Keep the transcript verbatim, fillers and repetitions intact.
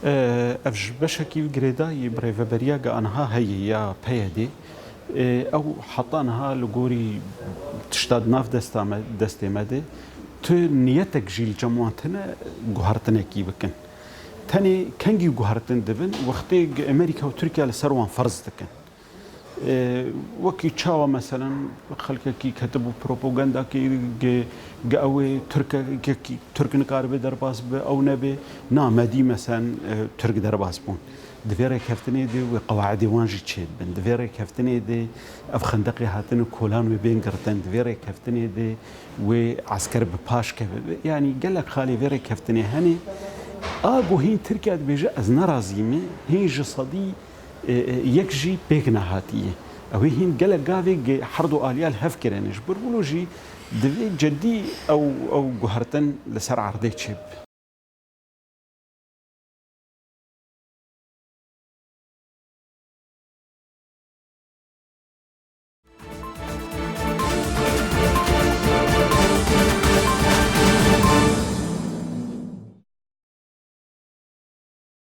Ev ji beşekî girêdayî bi rêveberiya ge aniha heye ya P Y D'ê. Ew heta niha li gorî tişta di nav desta me, destê me de, tu niyetek jî li cem wan tune guhertinekî bikin. Tenê kengî guhertin dibin, wextê ge Amerîka û Tirkiye li ser wan ferz dikin. Wekî çawa meselen xelkekî ketibû propagandakî ge, ge ew ê Tirkekî, Tirk nikaribe derbas be, ew nebe, na me dî meselen Tirk derbas bûn. Di vê rêkeftinê de wê qewaidê wan jî çêdibin. Di vê rêkeftinê de ev xendeqê hatine kolan wê bên girtin. Di vê rêkeftinê de wê esker bi paş keve. Yanî gelek xalê vê rêkeftinê hene. A ku hîn Tirkiye dibêje ez nerazî me, hîn ji sedî yek jî pêk nehatiye. Ew ê hîn gelek gavê ge her du aliya li hev kirine. Ji ber wilo jî divê cedî ew, ew guhertin li ser erdê çêbibe.